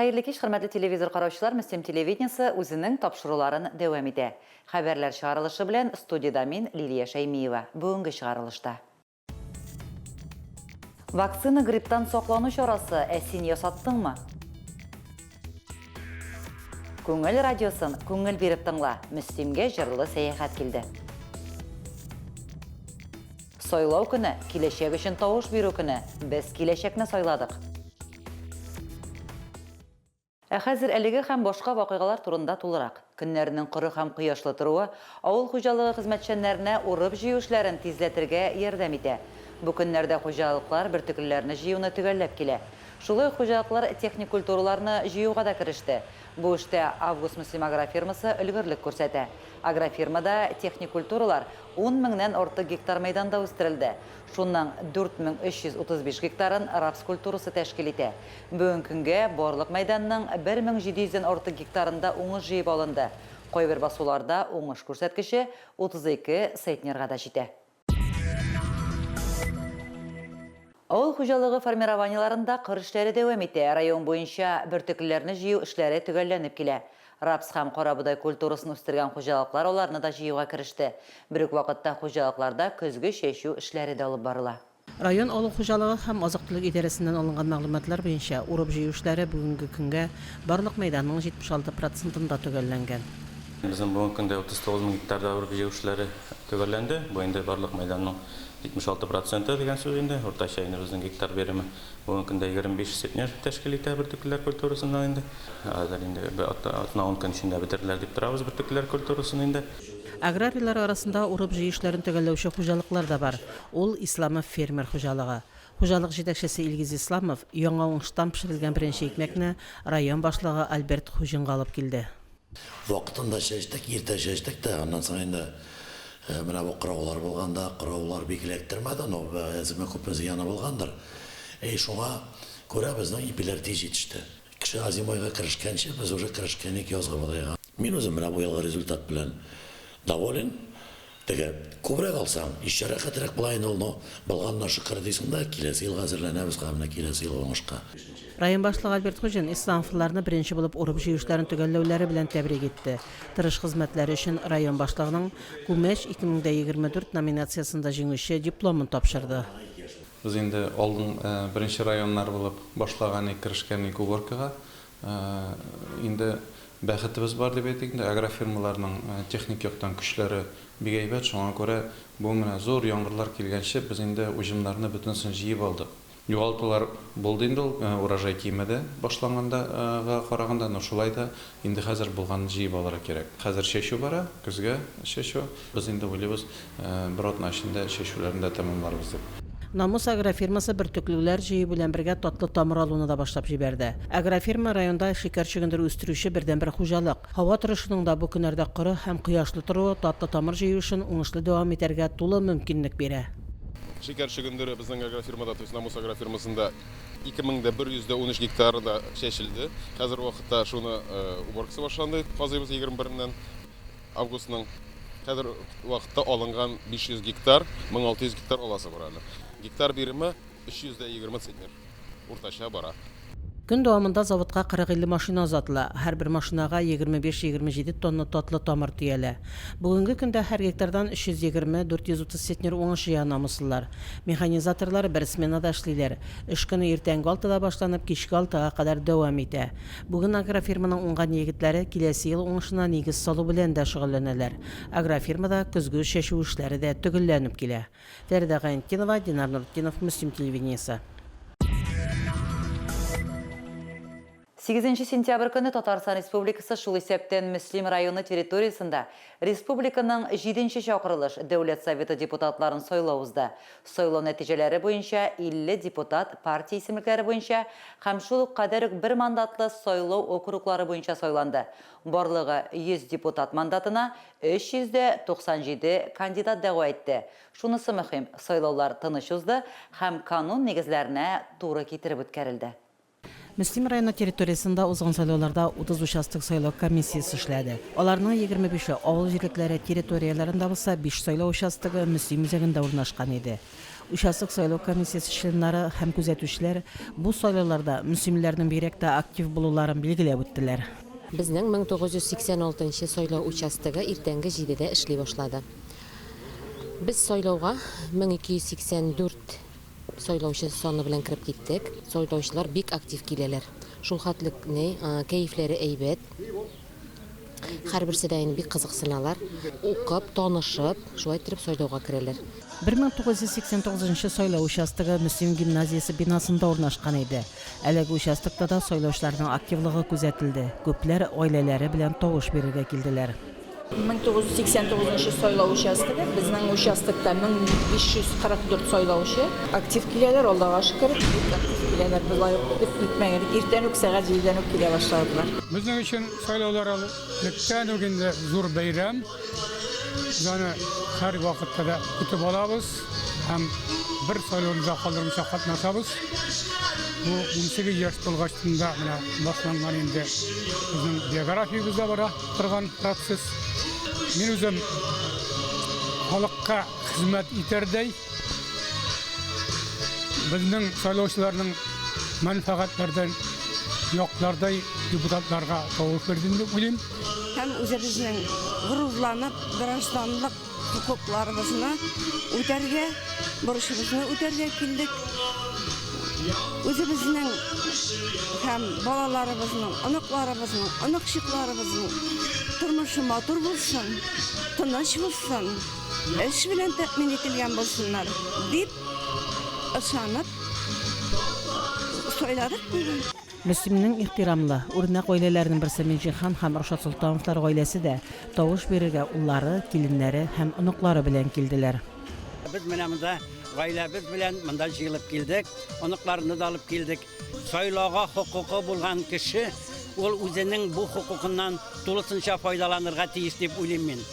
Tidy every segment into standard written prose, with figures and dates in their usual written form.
Хәерле кич, хөрмәтле телевизор караучылар, Мөслим телевидениесе үзенең тапшыруларын дәвам итә. Хәбәрләр чыгарылышы белән студиядә мин, Лилия Шәймиева. Бүгенге чыгарылышта. Вакцина грипптан саклану чарасы, ә син ясаттыңмы? Күңел радиосын күңел биреп тыңла, Мөслимгә җырлы сәяхәт килде. Сайлау көне, киләчәк өчен тавыш бирү көне, без киләчәкне сайладык. Ә хәзер әлеге һәм башка вакыйгалар турында тулырак. Көннәрнең коры һәм кояшлы торуы авыл хуҗалыгы хезмәтчәннәренә урып-җыю эшләрен тизләтергә ярдәм итә. Бу көннәрдә хуҗалыклар бөртеклеләрне җыюны төгәлләп килә. Шулай ук хуҗалыклар техник культураларны җыюга да кереште. Бу эштә Август-Мөслим агрофирмасы өлгерлек күрсәтә. Агрофирмада техник культуралар ун меңнән артык гектар мәйданда үстерелде. Шуннан 4335 гектарын рапс культурасы тәшкил итә. Бүгенге көнгә барлык мәйданның 1700 дән артык гектарында уңыш җыеп алынды. Кайбер басуларда уңыш күрсәткече 32 центнерга да җитә. Авыл хуҗалыгы формированиеләрендә кыр эшләре дәвам итә. Район буенча бөртеклеләрне җыю эшләре төгәлләнеп килә. Рапс һәм карабодай культурасын үстергән хуҗалыклар аларны да җыюга кереште. Бер үк вакытта хуҗалыкларда көзге чәчү эшләре дә алып барыла. Район авыл хуҗалыгы һәм азык-төлек идарәсеннән алынган мәгълүматлар буенча, урып-җыю эшләре бүгенге көнгә барлык мәйданның 76 процентында төгәлләнгән. Безнең бүгенге көндә 39 мең гектарда урып-җыю эшләре төгәлләнде. Бу инде барлык мәйданның 76 проценты дигән сүз инде. Уртача инде безнең гектар биреме Бүгенге көндә 25 центнер тәшкил итә бөртеклеләр культурасыннан инде. Хәзер инде бер атна-ун көн эчендә бетерерләр дип торабыз бөртеклеләр культурасын инде. Аграрийлар арасында урып-җыю эшләрен төгәлләүче хуҗалыклар да бар. Ул, Исламов фермер хуҗалыгы. Хуҗалык җитәкчесе Илгиз Исламов яңа уңыштан пешерелгән беренче икмәкне район башлыгы Альберт Хуҗинга алып килде. Вакытында чәчтек, иртә чәчтек тә, аннан соң инде менә бу кыраулар булганда, кыраулар бик эләктермәде, но әзме күпме зыяны булгандыр. И шуңа күрә безнең ипиләр тиз җитеште. Кеше озимойга керешкәнче, без уже керешкән идек язгы бодайга. Мин үзем менә бу елгы результат белән доволен. Теге, күбрәк алсаң, еще рәхәтрәк була инде ул, но булганына шөкер дисең дә, киләсе елга әзерләнәбез һәм менә киләсе елгы уңышка. Район башлыгы Альберт Хуҗин исламовлыларны беренче булып урып-җыю эшләрен төгәлләүләре белән тәбрик итте. Тырыш хезмәтләре өчен район башлыгының Күмәч 2024 номинациясендә җиңүче дипломын тапшырды. Без инде алдын беренче районнар булып башлаган идек, керешкән идек уборкага. Инде бәхетебез бар дип әйтик инде, агрофирмаларның техник яктан көчләре бик әйбәт, шуңа күрә бу менә зур яңгырлар килгәнче без инде уҗымнарны бөтенесен җыеп алдык. Югалтулар булды инде ул, урожай кимеде башланганда га караганда, но шулай да инде хәзер булганын җыеп алырга кирәк. Хәзер чәчү бара, көзгә чәчү. Без инде уйлыйбыз, бер атна эчендә чәчүләрне дә тәмамларбыз дип. Намус агрофирмасы бөртеклеләр җыю белән бергә татлы тамыр алуны да башлап җибәрде. Агрофирма районда шикәр чөгендере үстерүче бердәнбер хуҗалык. Һава торышының да бу көннәрдә коры һәм кояшлы торуы татлы тамыр җыю эшен уңышлы дәвам итәргә тулы мөмкинлек бирә. Шикәр чөгендере безнең агрофирмада, то есть Намус агрофирмасында 2113 гектарда чәчелде. Хәзерге вакытта шуны уборкасы башланды, казыйбыз 21-ннән. Августның хәзер вакытта алынган 500 гектар, 1600 гектар аласы бар әле. Гектар биреме 320 центнер уртача бара. Көн дәвамында заводка 40-50 машина озатыла, һәрбер машинага 25-27 тонна татлы тамыр төялә. Бүгенге көндә һәр гектардан 320-430 центнер уңыш җыя намуслылар. Механизаторлар бер сменада эшлиләр. Эш көне иртәнге алтыда башланып, кичке алтыга кадәр дәвам итә. Бүген агрофирманың уңган егетләре киләсе ел уңышына нигез салу белән дә шөгыльләнәләр. Агрофирмада көзге чәчү эшләре дә төгәлләнеп килә. Фәридә Гайнетдинова, Динар Нуртдинов, Мөслим телевидениесе. Сигезенче сентябрь көнне Татарстан Республикасы, шул исәптән Мөслим районы территориясендә республиканың җиденче чакырылыш Дәүләт Советы депутатларын сайлау узды. Сайлау нәтиҗәләре буенча 50 депутат партия исемлекләре буенча һәм шул ук кадәр үк бер мандатлы сайлау округлары буенча сайланды. Барлыгы 100 депутат мандатына 397 кандидат дәгъва итте. Шунысы мөһим, сайлаулар тыныч узды һәм канун нигезләренә туры китереп үткәрелде. Мөслим районы территориясендә узган сайлауларда 30 участок сайлау комиссиясе эшләде. Аларның 25-е авыл җирлекләре территорияләрендә булса, биш сайлау участогы Мөслим үзәгендә урнашкан иде. Участок сайлау комиссиясе членнары һәм күзәтүчеләр бу сайлауларда мөслимлеләрнең бигрәк тә актив булуларын билгеләп үттеләр. Безнең 1986 нчы сайлау участогы иртәнге җидедә эшли башлады. Без сайлауга 1284 Сайлаучы саны белән кереп киттек. Сайлаучылар бик актив киләләр. Шул хәтлек ни, кәефләре әйбәт. Һәрберсе дә инде бик кызыксыналар. Укып, танышып, шулай иттереп сайлауга керәләр. 1989 нчы сайлау участогы Мөслим гимназиясе бинасында урнашкан иде. Әлеге участокта да сайлаучыларның активлыгы күзәтелде, күпләр гаиләләре белән тавыш бирергә килделәр. 1989 нчы сайлау участогы, безнең участокта 1544 сайлаучы. Актив киләләр, Аллага шөкер, бик актив киләләр. Болай ук дип көтмәгән идек. Иртән үк, сәгать җидедән үк килә башладылар. Безнең өчен сайлаулар ул электән үк инде зур бәйрәм. Без аны һәрвакытта да көтеп алабыз һәм бер сайлауны да калдырмыйча катнашабыз. Бу 18 яшь тулгачтын да менә башланган инде безнең биографиябездә бара. Торган процесс. Мин үзем халыкка хезмәт итәрдәй, безнең сайлаучыларның мәнфәгатьләрен яклардай депутатларга тавыш бирдем дип уйлыйм. Һәм үзебезнең горурланып гражданлык хокукларыбызны үтәргә, бурычыбызны үтәргә килдек. Үзебезнең һәм балаларыбызның, оныкларыбызның, оныкчыкларыбызның тормышы матур булсын, тыныч булсын, эш белән тәэмин ителгән булсыннар, дип ышанып сайладык бүген. Мөслимнең ихтирамлы, үрнәк гаиләләренең берсе Минҗиһан һәм Рашат Солтановлар гаиләсе дә тавыш бирергә уллары, киленнәре һәм оныклары белән килделәр. Без менә монда гаиләбез белән монда җыелып килдек, оныкларны да алып килдек. Сайлауга хокукы булган кеше ул үзенең бу хокукыннан тулысынча файдаланырга тиеш дип уйлыйм мин.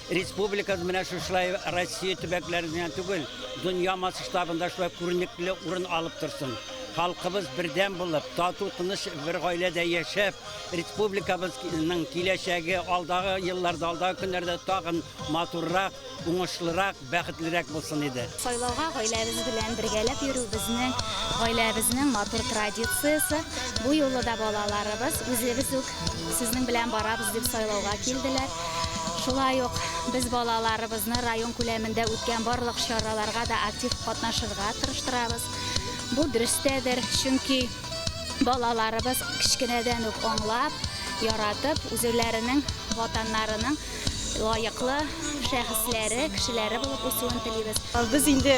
Республикабыз менә шушылай Россия төбәкләрендә генә түгел, дөнья масштабында шулай күренекле урын алып торсын. Халкыбыз бердәм булып, тату, тыныч бер гаиләдә яшәп, республикабызның киләчәге алдагы елларда, алдагы көннәрдә тагын матуррак, уңышлырак, бәхетлерәк булсын иде. Сайлауга гаиләбез белән бергәләп йөрү безнең гаиләбезнең матур традициясе. Бу юлы да балаларыбыз, үзебез үк сезнең белән барабыз дип сайлауга килделәр. Шулай ук без балаларыбызны район күләмендә үткән барлык чараларга да актив катнашырга тырыштырабыз. Бу дөрестәдер, чөнки балаларыбыз кечкенәдән үк аңлап, яратып, үзләренең ватаннарының лаеклы шәхесләре, кешеләре булып үсүен телибез. Без инде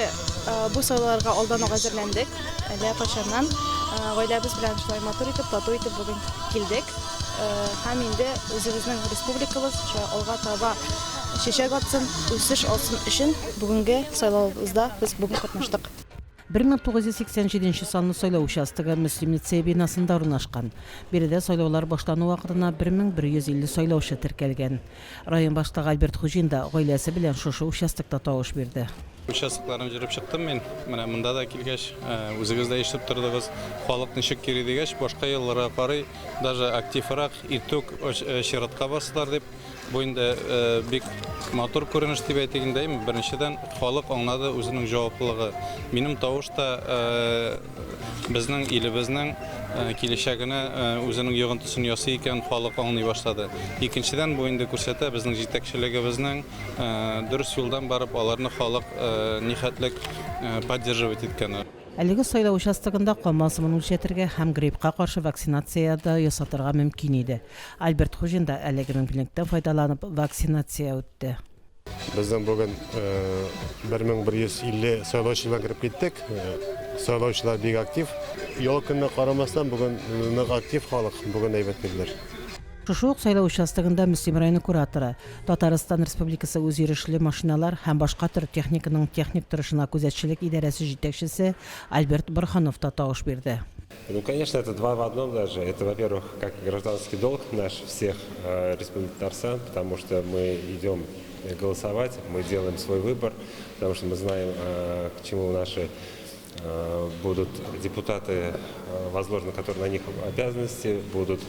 бу сайлауларга алдан ук әзерләндек, әллә кайчаннан. Гаиләбез белән шулай матур итеп, тату итеп бүген килдек. Һәм инде үзебезнең республикабыз шулай алга таба чәчәк атсын, үсеш алсын өчен бүгенге сайлавыбызда без бүген катнаштык. 1987 нче санлы сайлау участогы Мөслим лицее бинасында урнашкан. Биредә сайлаулар башлану вакытына 1150 сайлаучы теркәлгән. Район башлыгы Альберт Хуҗин да гаиләсе белән шушы участокта тавыш бирде. Участокларны йөреп чыктым мин. Менә монда да килгәч, үзегез дә ишетеп тордыгыз, халык ничек йөри дигәч, башка елларга карый даже активрак, иртүк чиратка бастылар дип. Бу инде бик матур күренеш дип әйтик инде. Беренчедән, халык аңлады үзенең җаваплылыгы. Минем тавыш та безнең илебезнең киләчәгенә үзенең йогынтысын ясый икән, халык аңлый башлады. Икенчедән, бу инде күрсәтә безнең җитәкчелегебезнең дөрес юлдан барып, аларны халык нихәтлек поддерживать иткәне. Әлеге сайлау участогында кан басымын үлчәтергә һәм гриппка каршы вакцинация дә ясатырга мөмкин иде. Альберт Хуҗин да әлеге мөмкинлектән файдаланып вакцинация үтте. Безнең бүген 1150 сайлаучы белән кереп киттек. Сайлаучылар бик актив. Ял көненә карамастан, бүген нык актив халык, бүген әйбәт килделәр. Шушы ук сайлау участогында Мөслим районы кураторы, Татарстан Республикасы үзйөрешле машиналар һәм башка төр техниканың техник торышына күзәтчелек идарәсе җитәкчесе Альберт Борһанов та тавыш бирде. Ну, конечно, это два в одном даже. Это, во-первых, как гражданский долг наш всех Республики Татарстан, потому что мы идем голосовать, мы делаем свой выбор, потому что мы знаем, к чему наши будут депутаты, возложены, которые на них обязанности будут,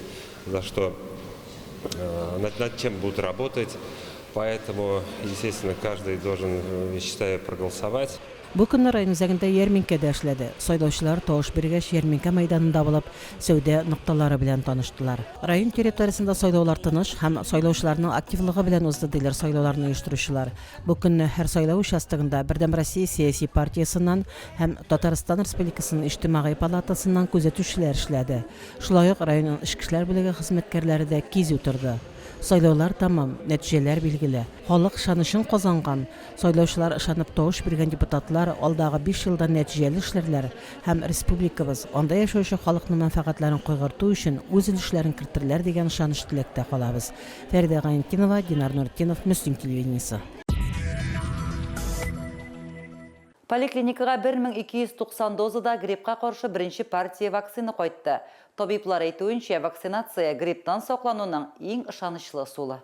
за что, над чем будут работать. Поэтому, естественно, каждый должен, я считаю, проголосовать. Бу көнне район үзәгендә ярминкә дә эшләде. Сайлаучылар тавыш биргәч, ярминкә мәйданында булып, сәүдә нокталары белән таныштылар. Район территориясендә сайлаулар тыныч һәм сайлаучыларның активлыгы белән узды, диләр сайлауларны оештыручылар. Бу көнне һәр сайлау участогында Бердәм Россия сәяси партиясеннән һәм Татарстан Республикасының Иҗтимагый палатасыннан күзәтүчеләр эшләде. Шулай ук районның эчке эшләр бүлеге хезмәткәрләре дә кизү торды. Сайлаулар тәмам, нәтиҗәләр билгеле. Халык ышанычын казанган, сайлаучылар ышанып тавыш биргән депутатлар алдагы биш елда нәтиҗәле эшләрләр һәм республикабыз, анда яшәүче халыкның мәнфәгатьләрен кайгырту өчен үз өлешләрен кертерләр дигән ышаныч-теләктә калабыз. Фәридә Гайнетдинова, Динар Нуретдинов, Мөслим телевидениесе. Поликлиникага 1290 дозада гриппка каршы беренче партия вакцина кайтты. Табиблар әйтүенчә, вакцинация, грипптан саклануның иң ышанычлы ысулы.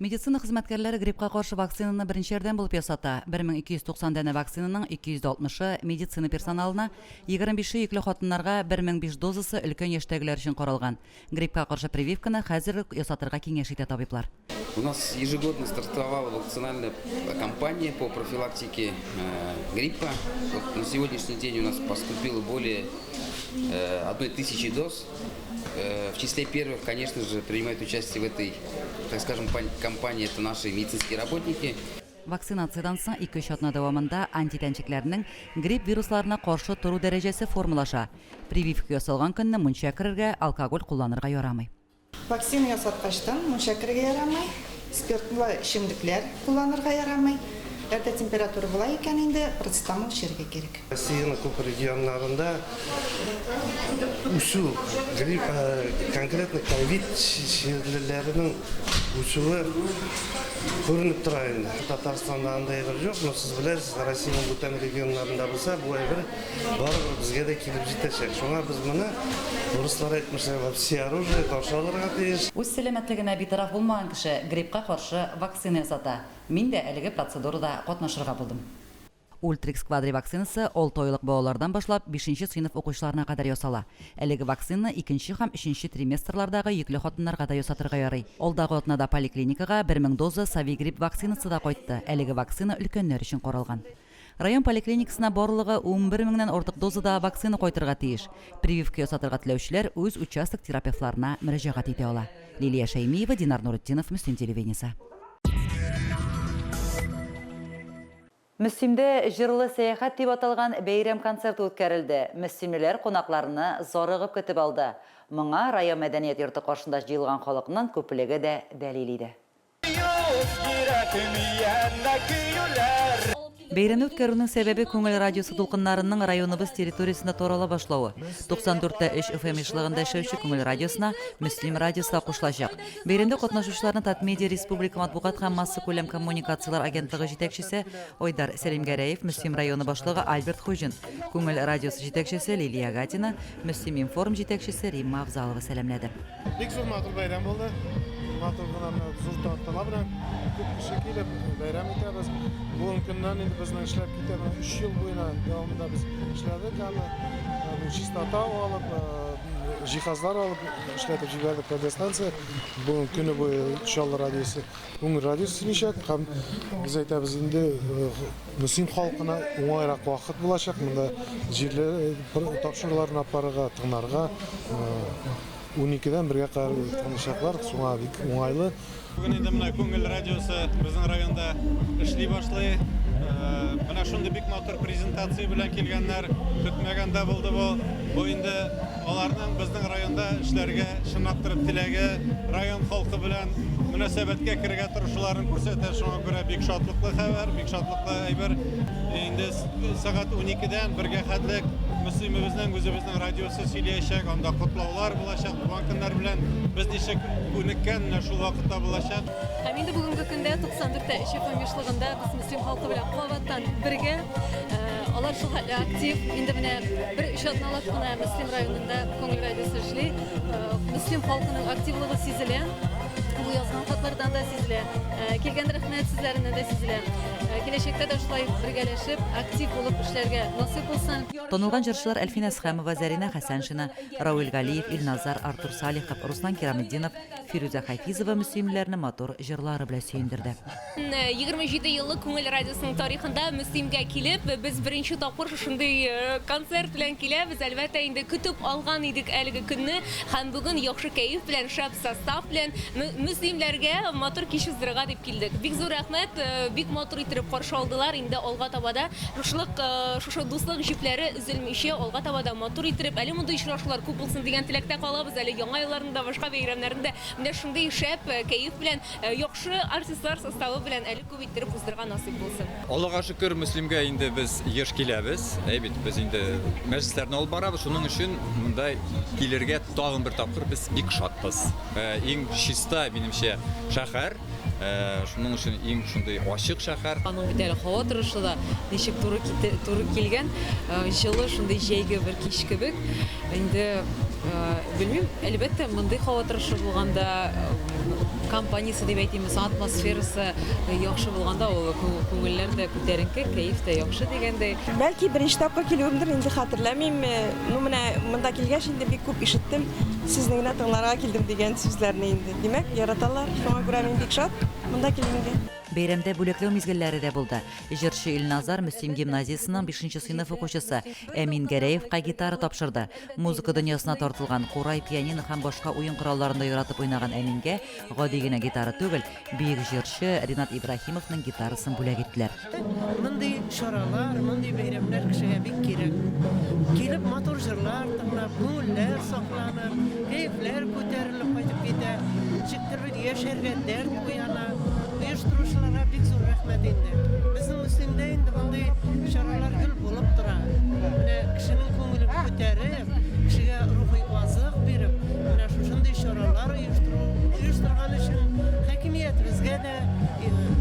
Медицина хезмәткәрләре гриппка каршы вакцинаны беренчеләрдән булып ясата. 1290 данә вакцинаның 260-ы медицина персоналына, 25-е йөкле хатыннарга, 1005 дозасы өлкән яшьтәгеләр өчен каралган. Гриппка каршы прививканы хәзер үк ясатырга киңәш итә табиблар. У нас ежегодно стартовала вакцинальная кампания по профилактике э, гриппа. Вот на сегодняшний день у нас поступило более э, 1000 доз. Э, в числе первых, конечно же, принимают участие в этой, так скажем, кампании это наши медицинские работники. Вакцинациядән соң ике-өч атна дәвамында антитәнчекләрнең грипп вирусларына каршы тору дәрәҗәсе формалаша. Прививка ясалган көнне мунча керергә, алкоголь кулланырга ярамый. Вакцина ясаткачтан мунча керергә ярамый, спиртлы эчемлекләр кулланырга ярамый. Әгәр дә температура була икән инде, парацетамол эчәргә кирәк. Россиянең күп регионнарында үсү, грипп, конкретно ковид чирлеләренең үсүе күренеп тора инде. Татарстанда андый әйбер юк, но сез беләсез, Россиянең бүтән регионнарында булса, бу әйбер барыбер безгә дә килеп җитәчәк. Шуңа без моны, урыслар әйтмешли, во всеоружии каршы алырга тиеш. Үз сәламәтлегенә битараф булмаган кеше гриппка каршы вакцина ясата. Мин дә әлеге процедурада катнашырга булдым. Ультрикс Квадри вакцинасы алты айлык балалардан башлап бишенче сыйныф укучыларына кадәр ясала. Әлеге вакцинаны икенче һәм өченче триместрлардагы йөкле хатыннарга да ясатырга ярый. Алдагы атнада поликлиникага 1000 доза Совигрипп вакцинасы да кайтты. Әлеге вакцина өлкәннәр өчен каралган. Район поликлиникасына барлыгы 11 меңнән артык дозада вакцина кайтырга тиеш. Прививка ясатырга теләүчеләр үз участок терапевтларына мөрәҗәгать итә ала. Лилия Шәймиева, Динар Нуретдинов, Мөслим телевидениесе. Мөслимдә Җырлы сәяхәт дип аталган бәйрәм концерты үткәрелде. Мөслимлеләр кунакларны зарыгып көтеп алды. Моңа район мәдәният йорты каршында җыелган халыкның күплеге дә дәлил иде. Бәйрәмне үткәрүнең сәбәбе Күңел радиосы дулкыннарының районыбыз территориясендә тарала башлавы. 94 тә 3 FM ешлыгында эшләүче Күңел радиосына Мөслим радиосы да кушылачак. Бәйрәмдә катнашучыларны Татмедиа республика матбугат һәм массакүләм коммуникацияләр агентлыгы җитәкчесе Айдар Сәлимгәрәев, Мөслим районы башлыгы Альберт Хуҗин, Күңел радиосы җитәкчесе Лилия Гатина, Мөслим-информ җитәкчесе Римма Авзалова сәламләде. Бик зур матур бәйрәм булды. Матур гына менә зур тантана белән күп кеше килеп бәйрәм итәбез. Бүгенге көннән инде безнең эшләп китә менә 3 ел буена дәвамында без эшләдек аны. Чистота алып, җиһазлар алып эшләтеп җибәрдек радиостанция. Бүген көне буе Чаллы радиосы, Күңел радиосы сөйләячәк һәм без әйтәбез инде Мөслим халкына уңайрак вакыт булачак. Монда җирле тапшыруларны алып барырга, тыңларга Уникедән бергә кадәр тыңлачаклар, шуңа бик уңайлы. Бүген инде менә Күңел радиосы безнең районда эшли башлый. Менә шундый бик матур презентация белән килгәннәр. Көтмәгәндә булды бу. Бу инде аларның безнең районда эшләргә чынлап торып теләге, район халкы белән мөнәсәбәткә керергә тырышуларын күрсәтә. Шуңа күрә бик шатлыклы хәбәр, бик шатлыклы әйбер. Инде сәгать уникедән бергә хәтлек Мөслимебезнең үзебезнең радиосы сөйләячәк, анда котлаулар булачак, туган көннәр белән без ничек күнеккән, менә шул вакытта булачак. Һәм инде бүгенге көндә 94 тә 3 FM ешлыгында без Мөслим халкы белән кабаттан бергә. Алар шул хәтле актив. Инде менә бер өч атналап кына Мөслим районында Күңел радиосы эшли. Мөслим халкының активлыгы сизелә. Бу язган хатлардан да сизелә. Килгән рәхмәт сүзләреннән дә сизелә. Киләчәктә дә шулай бергәләшеп, актив булып эшләргә насыйп булсын. Танылган җырчылар Әлфинә Әсхәмова, Зәринә Хәсәншина, Рауил Галиев, Илназар, Артур Салихов, Руслан Кираметдинов, Фирүзә Хафизова мөслимлеләрне матур җырлары белән сөендерде. 27 еллык Күңел радиосының тарихында Мөслимгә килеп, без беренче тапкыр шушындый концерт белән киләбез. Әлбәттә инде, көтеп алган идек әлеге көнне һәм бүген яхшы кәеф белән, шәп состав белән мөслимләргә матур кич уздырырга дип килдек. Бик зур рәхмәт, бик матур иттереп каршы алдылар. Инде алга таба да шушылык, шушы дуслык җепләре өзелмичә, алга таба да матур иттереп, әле мондый очрашулар күп булсын дигән теләктә калабыз. Әле Яңа елларны да, башка бәйрәмнәрне дә менә шундый шәп кәеф белән Яхшы артистлар составы белән әле күп иттереп уздырырга насыйп булсын. Аллага шөкер, Мөслимгә инде без еш киләбез. Әй бит, без инде мәҗлесләрне алып барабыз, шуның өчен монда килергә тагын бер тапкыр без бик шатбыз. Иң чиста, минемчә, шәһәр, шуның өчен иң шундый ачык шәһәр. Аның бит әле һава торышы да ничек туры туры килгән, җылы шундый җәйге бер кич кебек. Инде белмим, әлбәттә, мондый һава торышы булганда, компаниясе дип әйтимме соң, атмосферасы яхшы булганда, ул күңелләр дә күтәренке, кәеф тә яхшы дигәндәй. Бәлки беренче тапкыр килүемдер, инде хәтерләмим. Ну, менә монда килгәч инде бик күп ишеттем, сезне генә тыңларга килдем дигән сүзләрне инде. Димәк, яраталар. Шуңа күрә мин бик шат монда килгәнгә. Бәйрәмдә бүләкләү мизгелләре дә булды. Җырчы Илназар Мөслим гимназиясенең бишенче сыйныф укучысы Әмин Гәрәевка гитара тапшырды. Музыка дөньясына тартылган, курай, пианино һәм башка уен коралларында яратып уйнаган Әмингә гади генә гитара түгел, бөек җырчы Ринат Ибраһимовның гитарасын бүләк иттеләр. Мондый чаралар, мондый бәйрәмнәр кешегә бик кирәк. Килеп матур җырлар тыңлап, күңелләр сафланып, кәефләр күтәрелеп кайтып китә. Ничектер бит яшәргә дәрт уяна. Оештыручыларга бик зур рәхмәт инде. Безнең Мөслимдә инде мондый чаралар гел булып тора. Менә кешенең күңелен күтәреп, кешегә рухи азык биреп, менә шушындый чаралар оештыру, оештырган өчен хакимиятебезгә дә,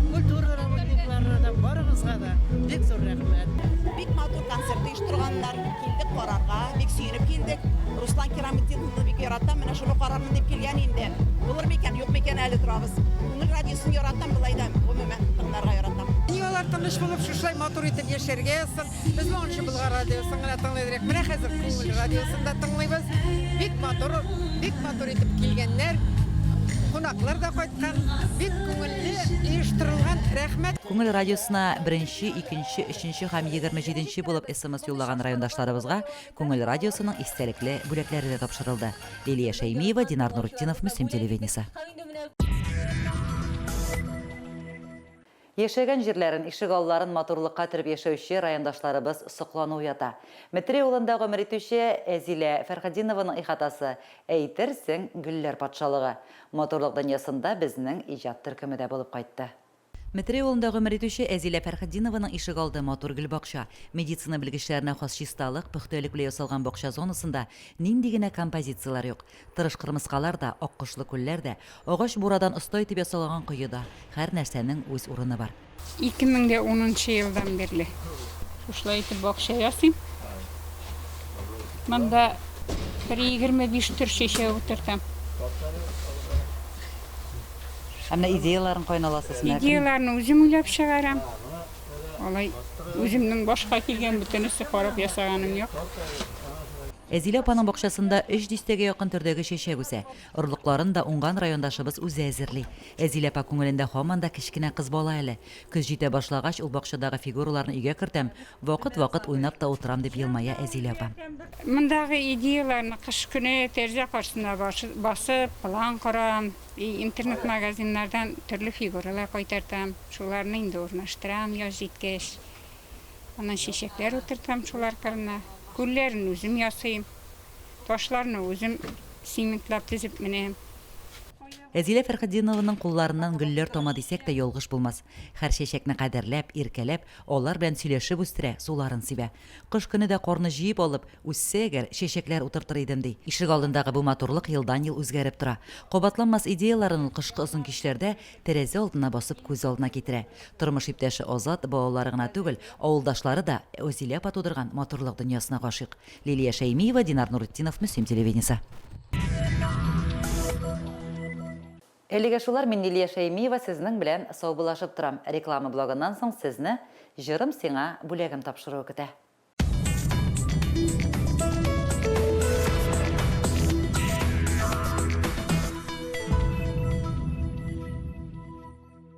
культура работникларына да, барыгызга да бик зур рәхмәт. Бик матур концерт оештырганнар, килдек карарга, бик сөенеп килдек. Руслан Кираметдиновны бик яратам, менә шуны карармын дип килгән инде. Булыр микән, юк микән әле торабыз. Күңел радиосын яратам, болай да гомумән тыңларга яратам. Ник алар тыныч булып шушылай матур итеп яшәргә язсын. Без моңарчы Болгар радиосын гына тыңлый идек. Менә хәзер Күңел радиосын да тыңлыйбыз. Бик матур, бик матур итеп килгәннәр. Кунаклар да кайткан. Бик күңелле оештырылган. Рәхмәт. Күңел радиосына беренче, икенче, өченче һәм 27 нче булып смс юллаган райондашларыбызга Күңел радиосының истәлекле бүләкләре дә тапшырылды. Лилия Шәймиева, Динар Нуртдинов, Мөслим телевидениесе. Яшәгән җирләрен, ишегалларын матурлыкка төреп яшәүче райондашларыбыз соклану уята. Метрәй авылында гомер итүче Әзилә Фәрхетдинованың ихатасы, әйтерсең, гөлләр патшалыгы. Матурлык дөньясында безнең иҗат төркеме дә булып кайтты. Метрәй авылында гомер итүче Әзилә Фәрхетдинованың ишегалды матур гөлбакча. Медицина белгечләренә хас чисталык, пөхтәлек белән ясалган бакча зонасында нинди генә композицияләр юк. Тырыш кырмыскалар да, аккошлы күлләр дә, агач бурадан оста итеп ясалган кое да, һәр нәрсәнең үз урыны бар. 2010 нчы елдан бирле шушылай итеп бакча ясыйм. Монда бер 25 төр чәчәк утыртам. Ә менә идеяләрен каян аласыз? Идеяләрне үзем уйлап чыгарам. Алай үземнең башка килгән бөтенесе карап ясаганым юк. Әзилә апаның бакчасында өч дистәгә якын төрдәге чәчәк үсә. Орлыкларын да уңган райондашыбыз үзе әзерли. Әзилә апа күңелендә һаман да кечкенә кыз бала әле. Көз җитә башлагач, ул бакчадагы фигураларны өйгә кертәм, вакыт-вакыт уйнап та утырам, дип елмая Әзилә апа. Мондагы идеяләрне кыш көне тәрәзә каршысына басып, план корам. И интернет-магазиннардан төрле фигуралар кайтартам, шуларны инде урнаштырам яз җиткәч. Аннан чәчәкләр утыртам шулар кырына. Күлләрен үзем ясыйм. Ташларны үзем цементлап тезеп менәм. Әзилә Фәрхетдинованың кулларыннан гөлләр тама дисәк тә ялгыш булмас. Һәр чәчәкне кадерләп, иркәләп, алар белән сөйләшеп үстерә, суларын сибә. Кыш көне дә карны җыеп алып, үссә әгәр, чәчәкләр утыртыр идем, ди. Ишегалдындагы бу матурлык елдан-ел үзгәреп тора. Кабатланмас идеяләрен ул кышкы озын кичләрдә тәрәзә алдына басып күз алдына китерә. Тормыш иптәше Азат, балалары гына түгел, авылдашлары да Вәсилә апа тудырган матурлык дөньясына гашыйк. Лилия Шәймиева, Динар Нуретдинов, Мөслим телевидениесе. Әлегә шулар, мин Лилия Шәймиева сезнең белән саубуллашып торам. Реклама блогыннан соң сезне Җырым сиңа бүләгем тапшыруы көтә.